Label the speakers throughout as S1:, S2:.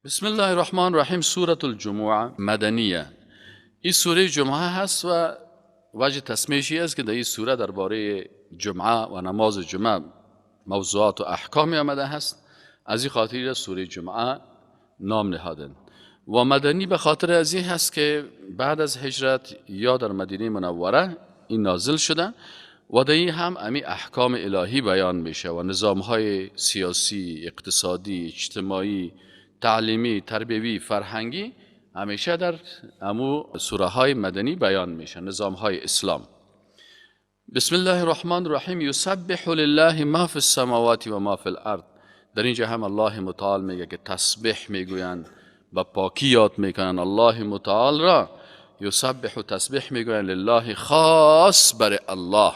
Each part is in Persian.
S1: بسم الله الرحمن الرحیم. سورة الجمعه مدنیه. این سوره جمعه هست و وجه تسمیشی است که در این سوره درباره جمعه و نماز جمعه موضوعات و احکامی آمده هست. از این خاطر سوره جمعه نام نهادن. و مدنی به خاطر از این هست که بعد از هجرت یا در مدینه منوره این نازل شده و در این هم امی احکام الهی بیان میشه و نظام های سیاسی، اقتصادی، اجتماعی، تعلیمی، تربیوی، فرهنگی همیشه در امو سوره های مدنی بیان میشه، نظام های اسلام. بسم الله الرحمن الرحیم. یسبح لله ما فی السماوات و ما فی الارض. در اینجا هم الله متعال میگه که تسبیح میگویند و پاکی یاد میکنن الله متعال را. یسبح و تسبیح میگویند لله، خاص بر الله،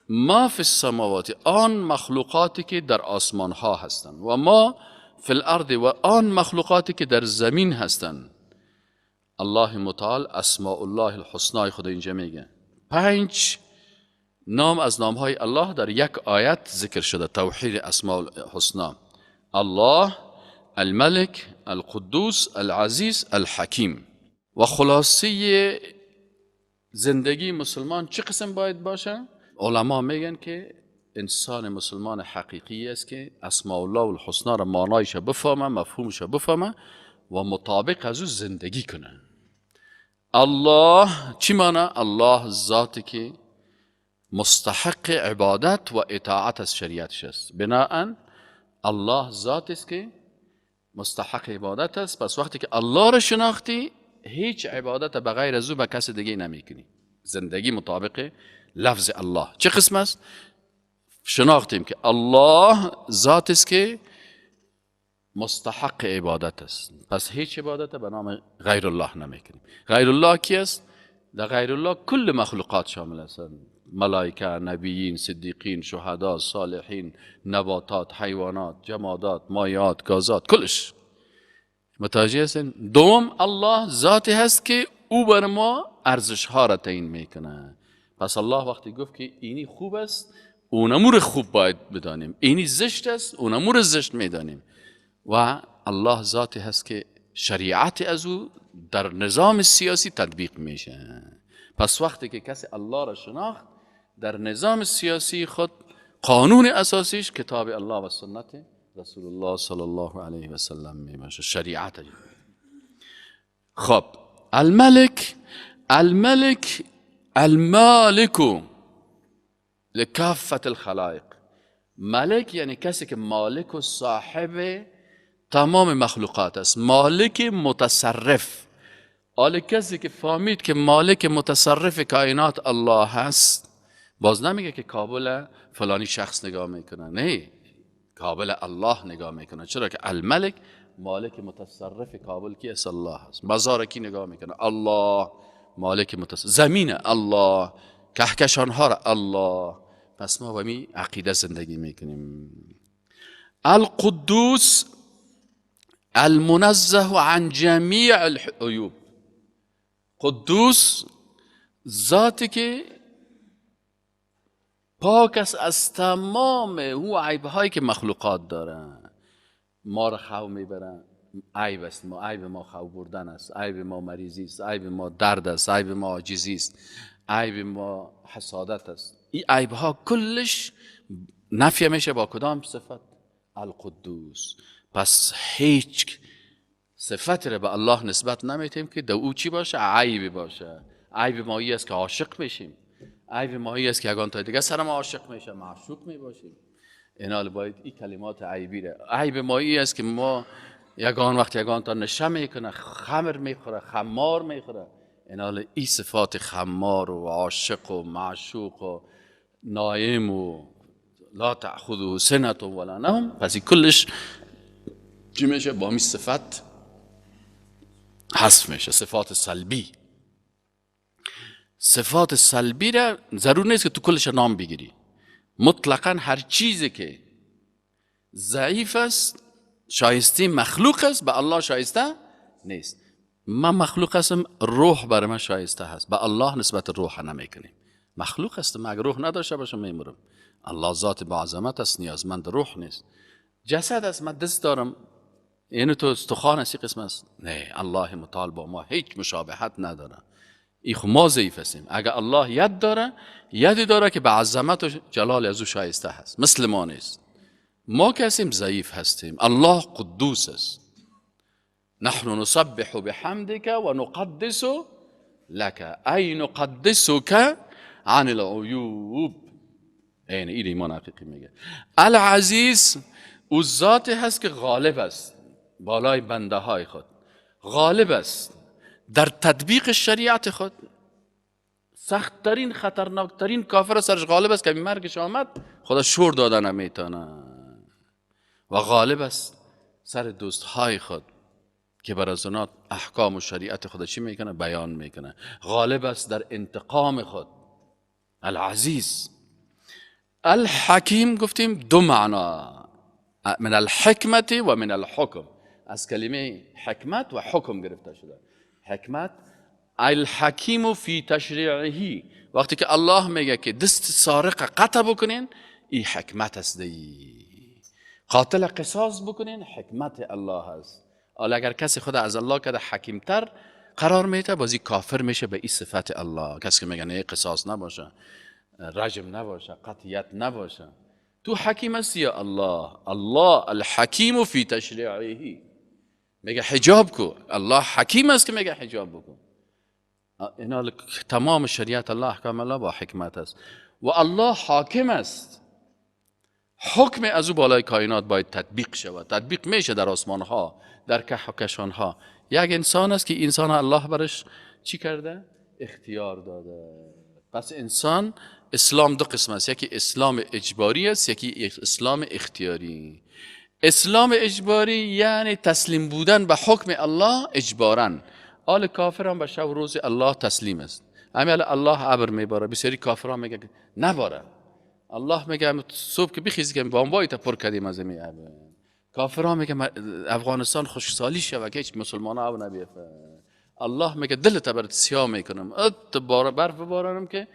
S1: ما فی السماوات، آن مخلوقاتی که در آسمان ها هستند، و ما فی الارض، و آن مخلوقاتی که در زمین هستند. الله متعال اسماء الله الحسنای خود اینجا میگه. 5 نام از نامهای الله در یک آیت ذکر شده، توحید اسماء الحسنا: الله، الملک، القدوس، العزیز، الحکیم. و خلاصه زندگی مسلمان چه قسم باید باشه؟ علما میگن که انسان مسلمان حقیقی است که اسماء الله الحسنا را معنایش بفهمه، مفهومش بفهمه و مطابق از او زندگی کنه. الله چی معنی؟ الله ذاتی که مستحق عبادت و اطاعت از شریعتش است. بناءً الله ذات است که مستحق عبادت است. پس وقتی که الله را شناختی، هیچ عبادت به غیر از او به کس دیگه نمیکنی. زندگی مطابق لفظ الله چه قسم است؟ شناختیم که الله ذات است که مستحق عبادت است، پس هیچ عبادت به نام غیر الله نمیکنیم. غیر الله کی است؟ در غیر الله کل مخلوقات شامل هستند: ملائکه، نبیین، صدیقین، شهدا، صالحین، نباتات، حیوانات، جمادات، مایعات، گازات، کلش. متوجه هستین؟ دوم، الله ذاتی هست که او بر ما ارزش ها را تعیین میکنه. پس الله وقتی گفت که اینی خوب است، اونمور خوب باید بدانیم، اینی زشت است، اونمور زشت میدانیم. و الله ذاتی هست که شریعت از او در نظام سیاسی تطبیق میشه. پس وقتی که کسی الله را شناخت، در نظام سیاسی خود قانون اساسیش کتاب الله و سنت رسول الله صلی الله علیه و سلم میباشه، شریعت. خب الملک، الملک المالک لکافة الخلائق. ملک یعنی کسی که مالک و صاحب تمام مخلوقات است، مالک متصرف. حالا کسی که فهمید که مالک متصرف کائنات الله هست، باز نمیگه که کابل فلانی شخص نگاه میکنه، نه، کابل الله نگاه میکنه. چرا که الملک مالک متصرف کابل کی است؟ الله هست. مزار کی نگاه میکنه؟ الله. مالک متصرف زمین الله، کهکشان ها را الله. پس ما با می عقیده زندگی میکنیم. القدوس المنزه عن جمیع العیوب. قدوس ذاتی که پاک است از تمام او عیب هایی که مخلوقات دارن. ما را خو میبرن، عیب است، ما عیب ما خو بردن است، عیب ما مریضی است، عیب ما درد است، عیب ما عاجزی است، عیب ما حسادت است. این عیب ها کلش نفی میشه با کدام صفت؟ القدوس. پس هیچ صفت را به الله نسبت نمیتیم که در او چی باشه؟ عیب باشه. عیب ما ای است که عاشق میشیم، عیب ما ای است که یگان تا دیگه سر ما عاشق میشه، معشوق میباشیم. اینال باید این کلمات عیبی را. عیب ما ای است که ما یگان وقت یگان تا نشه میکنه، خمر میخوره، خمار میخوره. اینال این صفات خمار و عاشق و معشوق و نایم و لا تأخذه سنة ولا نوم، پس این کلش چی میشه؟ با می صفت حذف میشه. صفات سلبی، صفات سلبی را ضرور نیست که تو کلش نام بگیری. مطلقا هر چیزی که ضعیف است، شایسته مخلوق است، به الله شایسته نیست. من مخلوق هستم، روح بر من شایسته هست، به الله نسبت روح نمیکنیم. مخلوق هستم، اگر روح نداشته باشم میمرم. الله ذات با عظمت است، نیازمند روح نیست. جسد است، من دست دارم، اینو تو استخوان است، قسم است. نه، الله متعال با ما هیچ مشابهت نداره. ای خو ما ضعیف هستیم. اگر الله ید داره، یدی داره که به عظمت و جلال از او شایسته هست، مثل ما نیست. ما که هستیم ضعیف هستیم. الله قدوس است. نحن نسبح بحمدك و نقدس لك، ای نقدسك عن العیوب. این ایمان حقیقی میگه. العزیز او ذاتی هست که غالب است بالای بنده های خود، غالب است در تطبیق شریعت خود. سختترین خطرناکترین کافر سرش غالب است که مرگش آمد خدا شور داده نمیتونه، و غالب است سر دوست های خود که بر از اونا احکام و شریعت خود چی میکنه؟ بیان میکنه. غالب است در انتقام خود. العزیز. الحکیم گفتیم دو معنا، من الحکمت و من الحکم. از کلمه حکمت و حکم گرفته شده. حکمت، الحکیم فی تشریعه. وقتی که الله میگه که دست سارق قطع بکنین، این حکمت است دی. قاتل قصاص بکنین، حکمت الله است. حالا اگر کسی خود از الله کده حکیمتر قرار میده، بازی کافر میشه به این صفت الله. کسی که میگه نه قصاص نباشه، رجم نباشه، قطعیت نباشه، تو حکیم است یا الله؟ الله الحکیم فی تشریعه. میگه حجاب کو، الله حکیم است که میگه حجاب بکن. اینا تمام شریعت الله، احکام الله با حکمت است. و الله حاکم است. حکم از او بالای کائنات باید تطبیق شود. تطبیق میشه در آسمان ها، در کهکشان ها. یک انسان است که انسان الله برش چی کرده؟ اختیار داده. پس انسان، اسلام دو قسم است، یکی اسلام اجباری است، یکی اسلام اختیاری. اسلام اجباری یعنی تسلیم بودن به حکم الله اجباراً. آل کافران به شب روز الله تسلیم است. همین الله ابر میباره، بسیاری کافران میگه نباره. الله میگه صبح که بخیزی که بامبای تا پر کردیم از این ابر. کافران میگه افغانستان خشکسالی شوه که هیچ مسلمان ها نبیفه. الله میگه دلت برات سیاه میکنم، ات بار برف بارانم که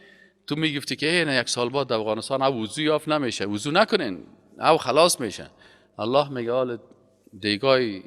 S1: تو میگفتی که نه یک سال بعد افغانستان او وضو یافت نمیشه، وضو نکنین او خلاص میشه. الله میگه حال دیگای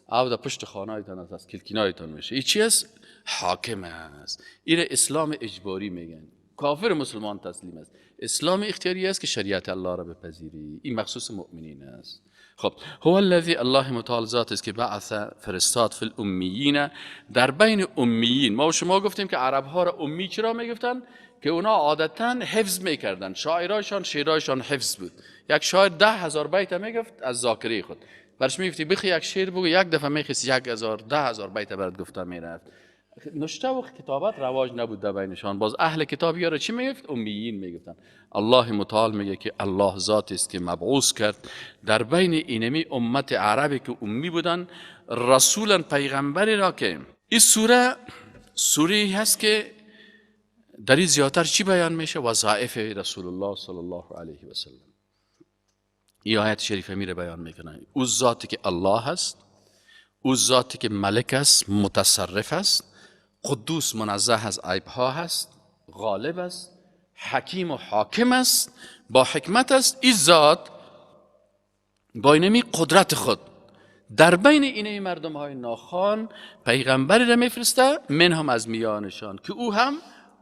S1: او در پشت خانهایتان است، از کلکینایتان میشه. این چی است؟ حاکم است. این اسلام اجباری میگن. کافر مسلمان تسلیم است. اسلام اختیاری است که شریعت الله را بپذیری. این مخصوص مؤمنین است. خب هو الذی، الله متعال ذات است که بعث فرستاد فی الامیین، در بین امیین. ما و شما گفتیم که عرب ها را امی چرا میگفتن؟ که اونا عادتا حفظ میکردن، شاعرایشان شعرایشان حفظ بود. یک شاعر 10,000 بیت میگفت از ذاکره خود. برش میگفتی بخی یک شعر بگو، یک دفعه میخیست 1,000 10,000 بیت برات گفته میرفت. نشته و کتابت رواج نبود در بینشان. باز اهل کتاب یارو چی میگفت؟ امیین میگفتن. الله متعال میگه که الله ذات است که مبعوث کرد در بین اینمی امت عربی که امی بودن رسولا، پیغمبری را که این سوره سوره هست که در این زیادتر چی بیان میشه؟ وظایف رسول الله صلی الله علیه و سلم. این آیت شریفه میره بیان میکنه. او ذاتی که الله هست، او ذاتی که ملک است، متصرف است، قدوس منزه از عیب ها هست، غالب است، حکیم و حاکم است، با حکمت است. این ذات با اینمی قدرت خود در بین اینه مردم های ناخوان پیغمبری را میفرسته، من هم از میانشان، که او هم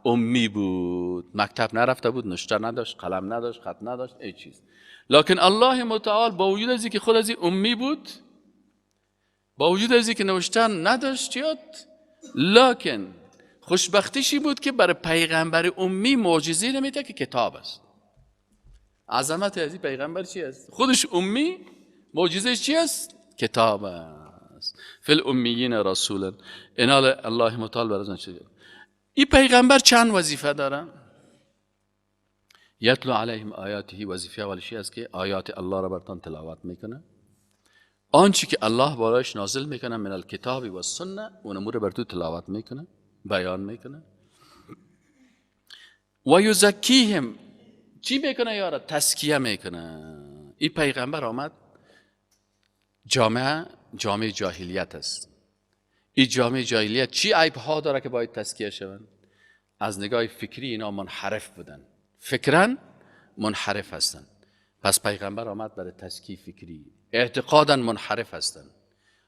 S1: امی بود، مکتب نرفته بود، نشته نداشت، قلم نداشت، خط نداشت، ای چیز. لکن الله متعال با وجود از که خود از امی بود، با وجود از که نوشتن نداشت یاد، لکن خوشبختیشی بود که برای پیغمبر امی معجزه نمیده که کتاب است. عظمت از این پیغمبر چی است؟ خودش امی، معجزه چی است؟ کتاب است. فی الامیین رسولا. انال الله متعال برازن چی؟ این پیغمبر چند وظیفه داره؟ یتلو علیهم آیاته. وظیفه اولش است که آیات الله را برتان تلاوت میکنه، آنچه که الله بالایش نازل میکنه من الکتاب و السنه، اونمو رو بر تو تلاوت میکنه، بیان میکنه. و یزکیهم، چی میکنه یارا؟ تزکیه میکنه. این پیغمبر آمد، جامعه جامعه جاهلیت است. این جامعه جاهلیت چی عیب ها داره که باید تزکیه شوند؟ از نگاه فکری اینا منحرف بودن، فکرا منحرف هستند. پس پیغمبر آمد برای تزکیه فکری. اعتقادا منحرف هستند،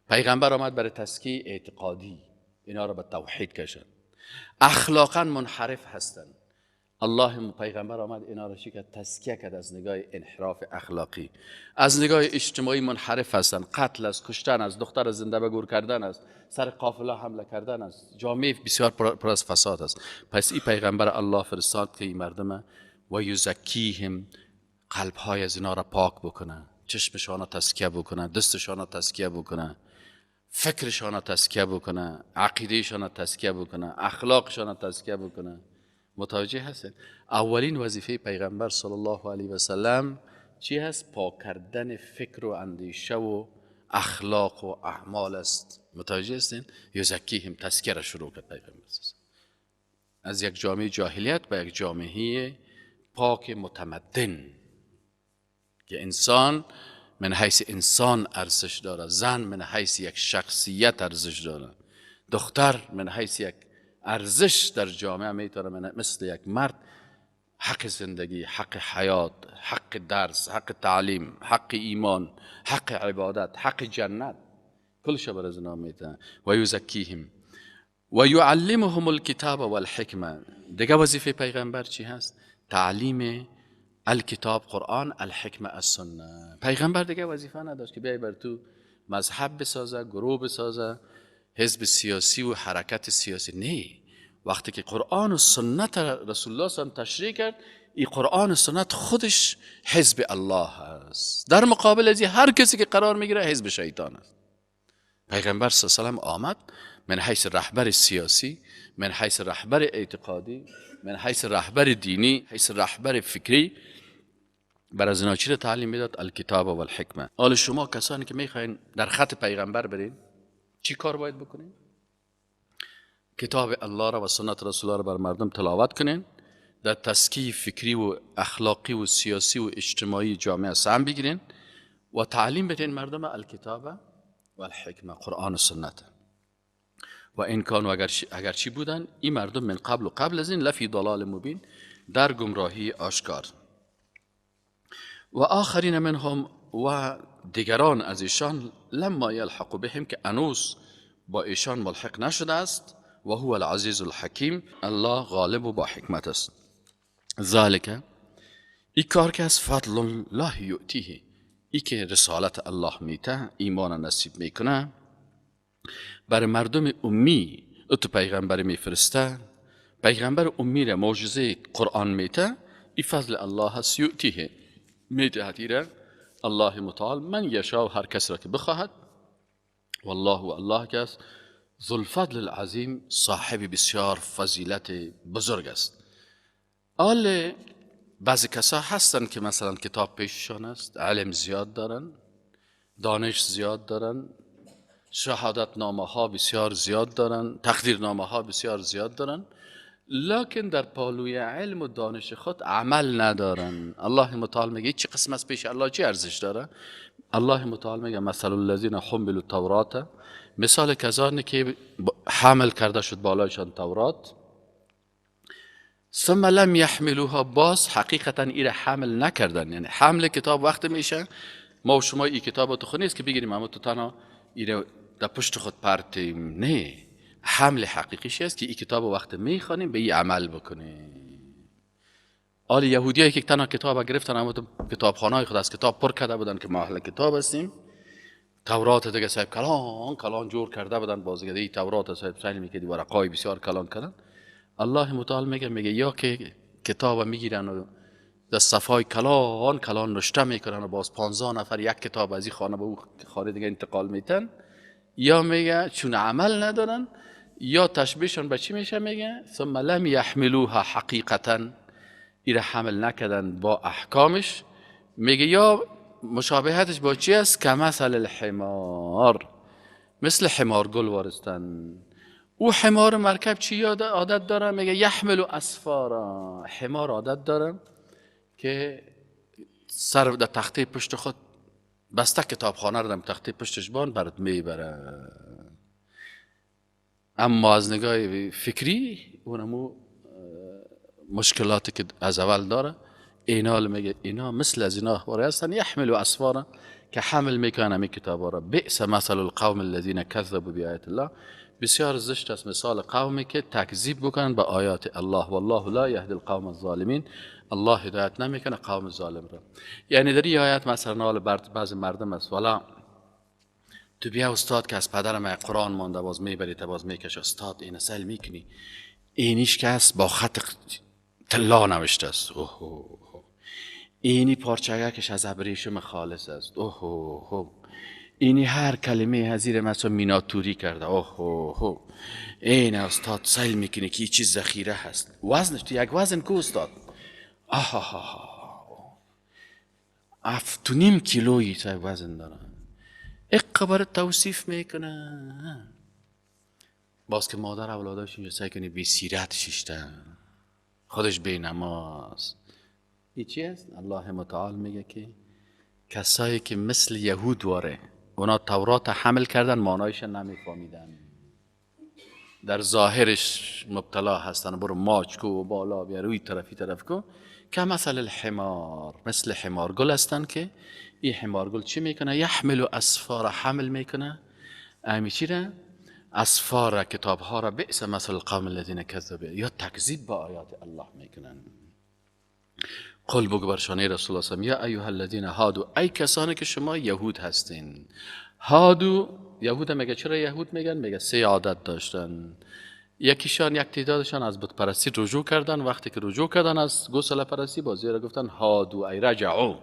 S1: پیغمبر آمد برای تزکیه اعتقادی، اینا را به توحید کشند. اخلاقا منحرف هستند. الله پیغمبر آمد اینا را چی کرد؟ تزکیه کرد از نگاه انحراف اخلاقی. از نگاه اجتماعی منحرف هستند، قتل است، کشتن است، دختر زنده به گور کردن است، سر قافله حمله کردن است، جامعه بسیار پر از فساد است. پس این پیغمبر الله فرستاد که این مردم و یزکیهم، قلب های از اینا را پاک بکنه، چشمشان را تزکیه بکنه، دستشان را تزکیه بکنه، فکرشان را تزکیه بکنه، عقیدهشان را تزکیه بکنه، اخلاقشان را تزکیه بکنه. متوجه هستید؟ اولین وظیفه پیغمبر صلی الله علیه و سلم چی هست؟ پاک کردن فکر و اندیشه و اخلاق و اعمال است. متوجه هستین؟ یزکیهم، تزکیه را شروع کرد پیغمبر از یک جامعه جاهلیت به یک جامعه پاک متمدن که انسان من حیث انسان ارزش داره، زن من حیث یک شخصیت ارزش داره، دختر من حیث یک ارزش در جامعه میتونه مثل یک مرد حق زندگی، حق حیات، حق درس، حق تعلیم، حق ایمان، حق عبادت، حق جنت، کلش بر از اینا میتونه. و یزکیهم و یعلمهم الکتاب والحکمه. دیگه وظیفه پیغمبر چی هست؟ تعلیم الکتاب قرآن، الحکمه السنه. پیغمبر دیگه وظیفه نداشت که بیای بر تو مذهب بسازه، گروه بسازه، حزب سیاسی و حرکت سیاسی. نه، وقتی که قرآن و سنت رسول الله صلی الله علیه و تشریح کرد، این قرآن و سنت خودش حزب الله است. در مقابل از هر کسی که قرار میگیره حزب شیطان است. پیغمبر صلی الله علیه و آمد من حیث رهبر سیاسی، من حیث رهبر اعتقادی، من حیث رهبر دینی، حیث رهبر فکری، بر از اینا چی را تعلیم میداد؟ الکتاب و الحکمه. حالا شما کسانی که میخواین در خط پیغمبر برین چی کار باید بکنین؟ کتاب الله را و سنت رسول الله را بر مردم تلاوت کنین، در تزکیه فکری و اخلاقی و سیاسی و اجتماعی جامعه سهم بگیرین و تعلیم بدین مردم الکتاب و الحکمه، قرآن و سنت. و این کانوا اگر چی بودن این مردم من قبل و قبل از این لفی ضلال مبین، در گمراهی آشکار. و آخرین منهم، و دیگران از ایشان، لما یلحق بهم، که انوس با ایشان ملحق نشده است. و هو العزیز الحکیم، الله غالب و با حکمت است. ذالک، ای کار که از فضل الله یؤتیه، ای که رسالت الله میته، ایمان نصیب میکنه بر مردم امی، اتو پیغمبر میفرسته، پیغمبر امی را معجزه قرآن میته، ای فضل الله هست، یؤتیه، میده ایره الله متعال، من یشاء، هر کس را که بخواهد. والله و الله کس ذوالفضل العظیم، صاحب بسیار فضیلت بزرگ است. آل بعضی کسا هستن که مثلا کتاب پیششان است، علم زیاد دارن، دانش زیاد دارن، شهادت نامه ها بسیار زیاد دارن، تقدیر نامه ها بسیار زیاد دارن، لکن در پالوی علم و دانش خود عمل ندارن. الله متعال میگه چه قسم از پیش الله چه ارزش داره؟ الله متعال میگه مثل الذین حملوا التورات، مثال کسانی که حمل کرده شد بالایشان تورات، ثم لم یحملوها، باز حقیقتا ایره حمل نکردن. یعنی حمل کتاب وقت میشه ما و شما این کتاب تو خود نیست که بگیریم اما تو تنها ایره در پشت خود پرتیم. نه، حمل حقیقیش است که این کتاب وقت میخوانیم به این عمل بکنیم. آل یهودیایی که تنها کتاب گرفتن اما تو کتابخانه خود از کتاب پر کرده بودن که ما اهل کتاب هستیم، تورات دیگه صاحب کلان کلان جور کرده بودن، باز دیگه این تورات صاحب سیل میکردی ورقای بسیار کلان کردن. الله متعال میگه یا که کتاب میگیرن و در صفای کلان کلان نشته میکنن و باز 15 نفر یک کتاب از این خانه به او خانه دیگه انتقال میتن، یا میگه چون عمل ندارن، یا تشبیهشون به چی میشه؟ میگه ثم لم یحملوها حقیقتا، ایره حمل نکردن با احکامش. میگه یا مشابهتش با چی است؟ کمثل الحمار، مثل حمار گل وارستن. او حمار مرکب چی عادت داره؟ میگه یحمل اسفارا، حمار عادت داره که سر در تخته پشت خود بسته کتابخانه رو در تخته پشتش بان برات میبره. اما از نگاه فکری اونمو مشکلاتی که از اول داره، اینا میگه اینا مثل از اینا اخباری هستن، یحملوا اسفارا، که حمل میکنن همین کتاب را. بئس مثل القوم الذین کذبوا بآیات الله، بسیار زشت است مثال قومی که تکذیب بکنن به آیات الله. والله لا یهدی القوم الظالمین، الله هدایت نمیکنه قوم ظالم را. یعنی در این آیت مثلا حال بعض مردم است، والا تو بیا استاد که از پدرم قرآن مانده باز میبری تا باز میکش، استاد این سیل میکنی اینیش که است با خط طلا نوشته است، اوه اینی پارچگکش از ابریشم خالص است، اوه اوه اینی هر کلمه هزیر مثلا میناتوری کرده، اوه اوه این استاد سیل میکنی که چیز ذخیره هست، وزنش تو یک وزن کو استاد، آها 7.5 کیلویی تا وزن داره، اقبر توصیف میکنه. باز که مادر اولاداش اینجا سعی کنی بی سیرت شیشته، خودش بی نماز. این چی است؟ الله متعال میگه که کسایی که مثل یهود واره، اونا تورات حمل کردن، معنایش نمیفهمیدن، در ظاهرش مبتلا هستن، برو ماچ کو و بالا بیا روی طرفی طرف کو، که مثل الحمار، مثل حمارگل هستن که این حمارگل چی میکنه؟ یحمل اسفار، حمل میکنه امی چی را؟ اسفار، کتاب ها را. بئس مثل القوم الذین کذبوا، یا تکذیب با آیات الله میکنن. قل بگو بر شانه رسول الله صلی یا ایها الذین هادو، ای کسانی که شما یهود هستین. هادو یهود میگه، چرا یهود میگن؟ میگه سه عادت داشتن. یکیشان، یک تعدادشان از بت پرستی رجوع کردن، وقتی که رجوع کردن از گوساله پرستی بازی را گفتن هادو ای رجعو.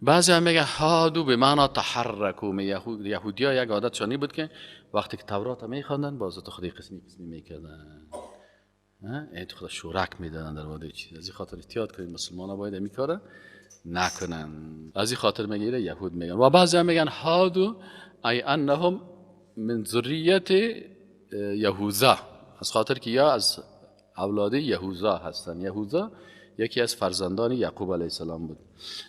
S1: بعضی هم میگه هادو به معنا تحرکو. یهودیا یک عادتشانی بود که وقتی که تورات میخواندن باز تو خودی قسمی قسمی میکردن، این تو خود شورک میدادن در مورد چیز. از این خاطر احتیاط کنید، مسلمانا باید این کارا نکنن. از این خاطر میگه یهود میگن. و بعضی هم میگن هادو ای انهم من ذریت یهوذا، از خاطر که یا از اولاد یهوذا هستن. یهوذا یکی از فرزندان یعقوب علیه السلام بود.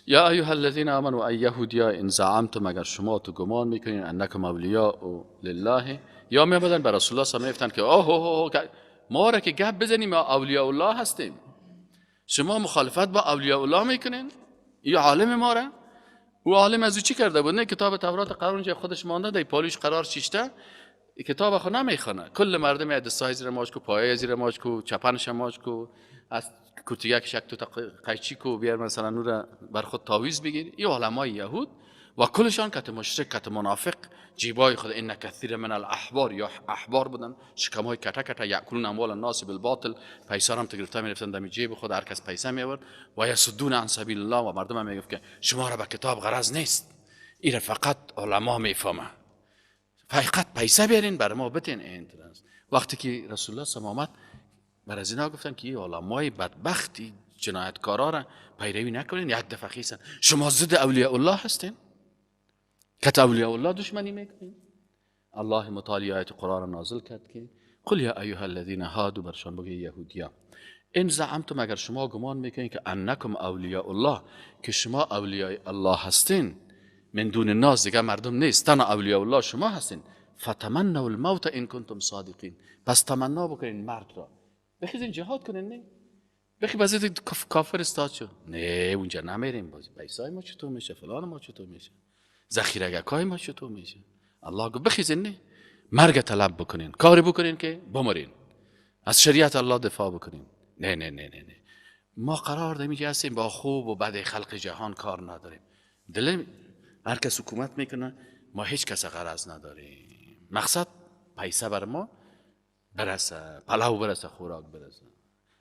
S1: یا ایها الذین آمنوا، ای یهودیا، ان زعمتم، اگر شما تو گمان میکنین، انکم اولیاء لله، یا میامدن به رسول الله صلی الله علیه و آله که اوه اوه ما را که گپ بزنیم ما اولیاء الله هستیم، شما مخالفت با اولیاء الله میکنین، این عالم ما را. او عالم از او چی کرده بود؟ نه کتاب تورات قرار اونجا خودش مانده، در پالیش قرار شیشته، کتاب خود نمیخونه. کل مردم دستای زیر ماش کو، پایای زیر ماش کو، چپنش ماش کو، از کتیگک شک تو قیچی کو بیار مثلا نور بر خود تعویذ بگیر. این علمای یهود و کلشان کت مشرک کت منافق، جیبای خود ان کثیر من الاحبار، یا احبار بودن، شکمای کته کته، یاکلون اموال الناس بالباطل، پیسه هم گرفته میرفتن دم جیب خود، هر کس پیسه میآورد. و یصدون عن سبیل الله، و مردم هم میگفت که شما را به کتاب غرض نیست، این فقط علما میفهمه، فقط پیسه بیارین بر ما بتین. انترنس وقتی که رسول الله صلی الله علیه و آمد، بر از اینا گفتن که این علمای بدبختی جنایتکارا را پیروی نکنین، یک دفعه خیسن، شما ضد اولیاء الله هستین، که اولیاء الله دشمنی میکنین. الله متعالی آیت قرآن نازل کرد که قل یا ایها الذین هادو، برشان بگه یهودیا، ان زعمتم، اگر شما گمان میکنین که انکم اولیاء الله، که شما اولیاء الله هستین، من دون الناس، دیگه مردم نیست، تنها اولیاء الله شما هستین، فتمنوا الموت ان کنتم صادقین، پس تمنا بکنین مرگ را، بخیزین جهاد کنین، نه بخی بازی کافر استاد شد، نه اونجا نمیریم، بازی پیسای ما چطور میشه، فلان ما چطور میشه، ذخیره‌گکای ما چطور میشه. الله گفت بخیزین، نه مرگ طلب بکنین، کاری بکنین که بمرین، از شریعت الله دفاع بکنین. نه نه نه نه نه، ما قرار داریم اینجا هستیم، با خوب و بد خلق جهان کار نداریم، دل هر کس حکومت میکنه، ما هیچ کس غرض نداریم، مقصد پیسه بر ما برسه، پلو برسه، خوراک برسه.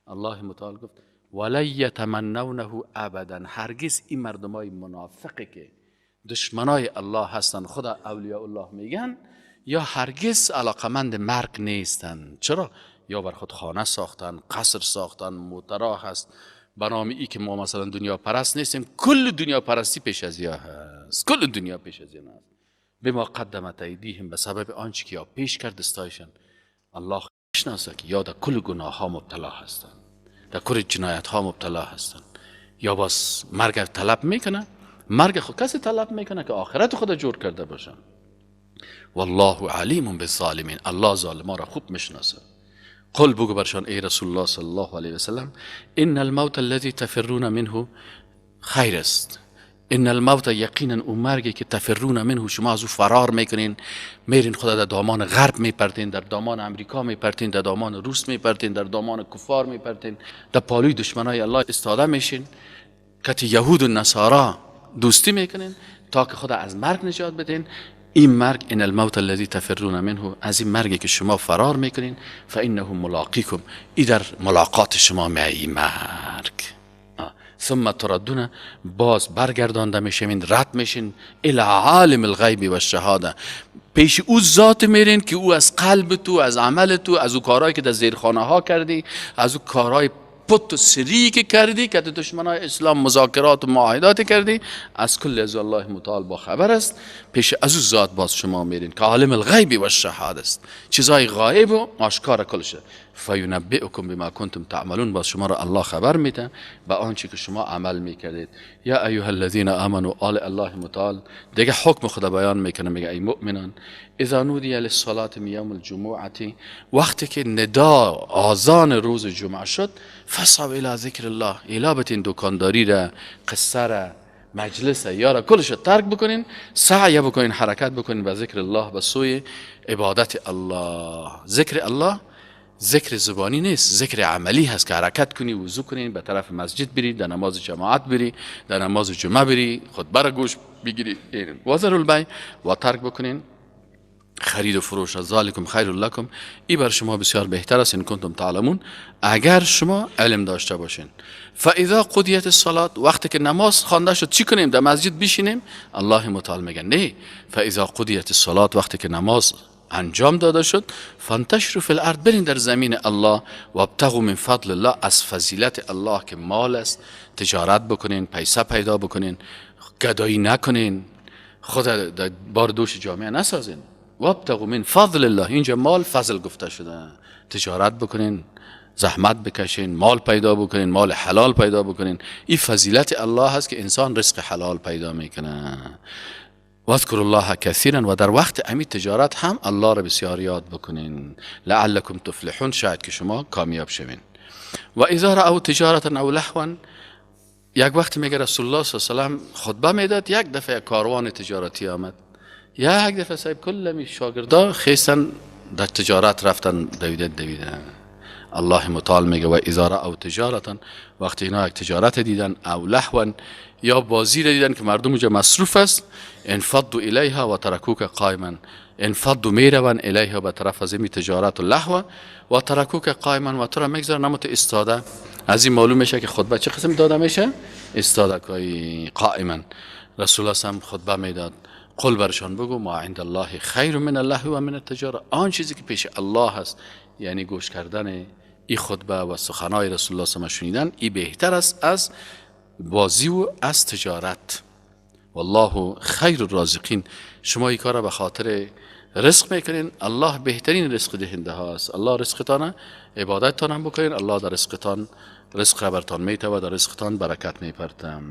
S1: الله متعال گفت ولی یتمنونه ابدا، هرگز این مردمای منافقی که دشمنای الله هستن، خدا اولیاء الله میگن، یا هرگز علاقمند مرگ نیستن. چرا؟ یا بر خود خانه ساختن، قصر ساختن، موترا هست، برنامه ای که ما مثلا دنیا پرست نیستیم، کل دنیا پرستی پیش از یا هست، کل دنیا پیش از یا هست. بما قدمت ایدیهم، به سبب آنچه که یا پیش کرد دستایشان. الله شناسه که یا در کل گناه ها مبتلا هستن، در کل جنایت ها مبتلا هستن، یا باز مرگ طلب میکنه، مرگ خود کسی طلب میکنه که آخرت خود جور کرده باشه. والله علیم بالظالمین، الله ظالمان را خوب میشناسه. قل بگو برشان ای رسول الله صلی الله علیه و سلم، ان الموت الذي تفرون منه خیر است، ان الموت یقینا اون مرگی که تفرون منه، شما از او فرار میکنین، میرین خدا در دامان غرب میپرتین، در دامان امریکا میپرتین، در دامان روس میپرتین، در دامان کفار میپرتین، در پالوی دشمنای الله استاده میشین، کتی یهود و نصارا دوستی میکنین تا که خدا از مرگ نجات بدین. این مرگ، ان الموت الذي تفرون منه، از این مرگی که شما فرار میکنین، فانه ملاقیکم، ای در ملاقات شما می مرگ. ثم تردون، باز برگردانده میشین، رد میشین، الی عالم الغیب و الشهاده، پیش او ذات میرین که او از قلب تو، از عمل تو، از او کارهایی که در زیرخانه ها کردی، از او کارهای پت و سری که کردی که دشمنای اسلام مذاکرات و معاهدات کردی، از کل از الله متعال با خبر است. پیش از او ذات باز شما میرین که عالم الغیب و الشهاده است، چیزای غایب و آشکار کلشه. فینبئکم بما کنتم تعملون، باز شما را الله خبر میده به آنچه که شما عمل میکردید. یا ایها الذین آمنوا، آل الله متعال دیگه حکم خدا بیان میکنه، میگه ای مؤمنان، اذا نودی للصلاة من یوم الجمعه، وقتی که ندا آذان روز جمعه شد، فاسعوا الی ذکر الله، الا بتین دکانداری را، قصه را، مجلس یا را کلش ترک بکنین، سعی بکنین، حرکت بکنین به ذکر الله، به سوی عبادت الله. ذکر الله ذکر زبانی نیست، ذکر عملی هست که حرکت کنی، وضو کنی، به طرف مسجد بری، در نماز جماعت بری، در نماز جمعه بری، خطبه را گوش بگیری. وذروا البیع، و ترک بکنین خرید و فروش. ذالکم خیر لکم، ای بر شما بسیار بهتر است، ان کنتم تعلمون، اگر شما علم داشته باشین. فاذا قضیت الصلاه، وقتی که نماز خوانده شد چی کنیم؟ در مسجد بشینیم؟ الله متعال میگه نه. فاذا قضیت الصلاه، وقتی که نماز انجام داده شد، فانتشروا فی الارض، برین در زمین الله، وابتغوا من فضل الله، از فضیلت الله که مال است، تجارت بکنین، پیسه پیدا بکنین، گدایی نکنین، خود در بار دوش جامعه نسازین. وابتغوا من فضل الله، اینجا مال فضل گفته شده، تجارت بکنین، زحمت بکشین، مال پیدا بکنین، مال حلال پیدا بکنین. این فضیلت الله هست که انسان رزق حلال پیدا میکنه. واذکر الله کثیرا، و در وقت امی تجارت هم الله را بسیار یاد بکنین، لعلکم تفلحون، شاید که شما کامیاب شوین. و اذا رأوا تجارتا او لهوا، یک وقت میگه رسول الله صلی الله علیه و سلم خطبه میداد، یک دفعه کاروان تجارتی آمد، یک دفعه صاحب کل می شاگردا خیستن در تجارت رفتن، دویده دویده. الله متعال میگه و اذا رأوا تجارتا، وقتی اینا یک تجارت دیدن، او لهوا، یا بازی را دیدن که مردم اونجا مصروف است، انفضوا الیها و ترکوک قائما، انفضوا میروند، الیها به طرف از این تجارت و لهو، و ترکوک قائما، و تو را میگذارن نمت استاده. از این معلوم میشه که خطبه چه قسم داده میشه؟ استاده قائما. رسول الله هم خطبه میداد، قل برشان بگو ما عند الله خیر من اللهو و من التجاره، آن چیزی که پیش الله هست، یعنی گوش کردن این خطبه و سخنای رسول الله صلی الله علیه و شنیدن، این بهتر است از بازی و از تجارت. والله خیر الرازقین، شما این کار را به خاطر رزق میکنین، الله بهترین رزق دهنده هاست. الله رزقتان، عبادتتان هم بکنین، الله در رزقتان رزق را برتان میته و در رزقتان برکت میپرتم.